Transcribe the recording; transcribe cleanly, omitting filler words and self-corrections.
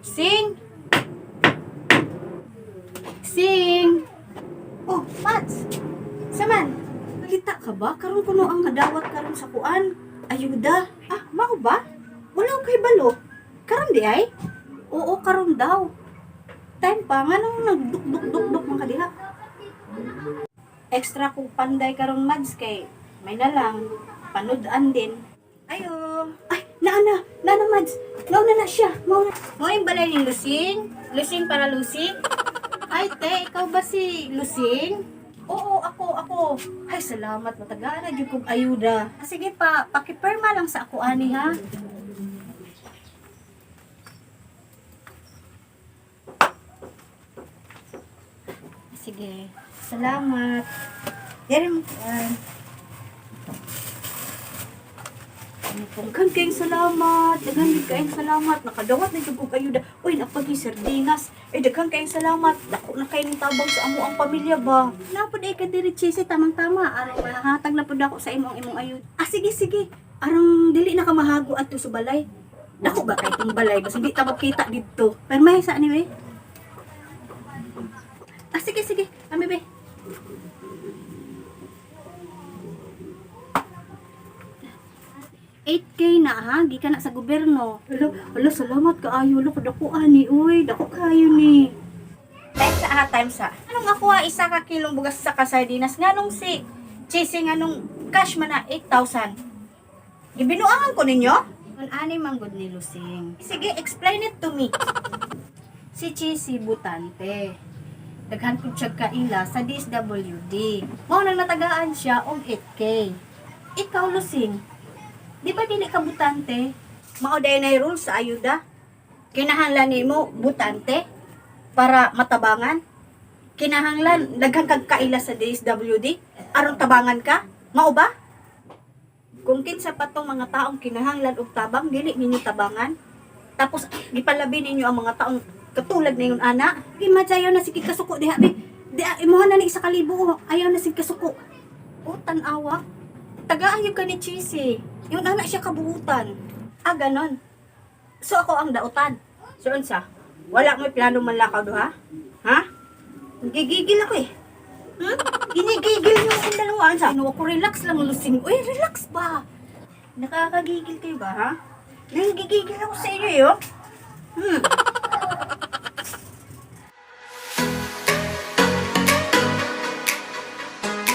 Sing! Sing! Oh, Mats! Saman! Balita ka ba? Karon kuno ang nadawat karon sa kuan. Ayuda. Ah, mao ba? Wala ko kay balo. Karon di ay? Oo, karon daw. Time pa nga nung nagduk-duk-duk-duk man ka diha. Extra kong panday karon, Mads, kay may na lang panud-an din. Ayo. Ay, naana, naana, Mads. Nauna na siya. Mauna. Mo yung balay ni Lusing? Lusing para Lucy? Ay, te, ikaw ba si Lusing? Oo, ako, ako. Ay, salamat. Matagaan na jud kong ayuda. Ah, sige pa, pakipirma lang sa ako ani ha. Sige. Salamat. Dere mo kuan. Daghan kayong salamat. Daghan gid kayong salamat. Nakadawat na jud kog ayuda. Uy, napagi sardinas. Ay, daghan kayong salamat. Dako na kayong tabang sa amo ang pamilya ba. Napod ay ka diri, Chese, tamang-tama. Aron mahatag na pud ako sa imong imong ayuda. Ah, sige, sige. Arang dili na ka mahago adto sa balay. Dako ba kay tong balay? Basta di ta makita didto. Permay sa ani be. Ah, sige, sige. Ami be. 8K na ha, gikan na sa gobyerno. Hala, hala, salamat kaayo. Hala, kadako ani, uy, dako kayo ni. Time sa ha, time sa. Anong ako ha, isa ka kilong bugas sa kasardinas? Nganong si Chese, nganong cash man na 8,000? Gibinuangan ko ninyo? Ang ani manggod ni Lusing. Sige, explain it to me. Si Chese butante. Daghan ko siya kaila sa DSWD. Mao nang natagaan siya og 8K. Ikaw, Lusing, di ba dili ka butante? Mao day na rule sa ayuda. Kinahanglan nimo butante para matabangan. Kinahanglan daghan kag kaila sa DSWD aron tabangan ka. Mao ba? Kung kinsa pa tong mga taong kinahanglan og tabang, dili ninyo tabangan. Tapos gipalabi ninyo ang mga taong katulad ningon ana. Di ayaw na sige kasuko diha be. Di imuha na ni 1,000 oh. Ayaw na sige kasuko. O tan-awa. Tagaan yung ka ni Chisi. Yung anak siya kabuutan. Ah, ganon. So ako ang dautan. So unsa? Wala mo'y plano manlakaw duha? Ha? Gigigil ako eh. Hmm? Ginigigil niyo akong dalawa. Unsa? Ano ako, relax lang, Lusing. Uy, relax ba? Nakakagigil kayo ba, ha? Nangigigil ako sa inyo eh, oh.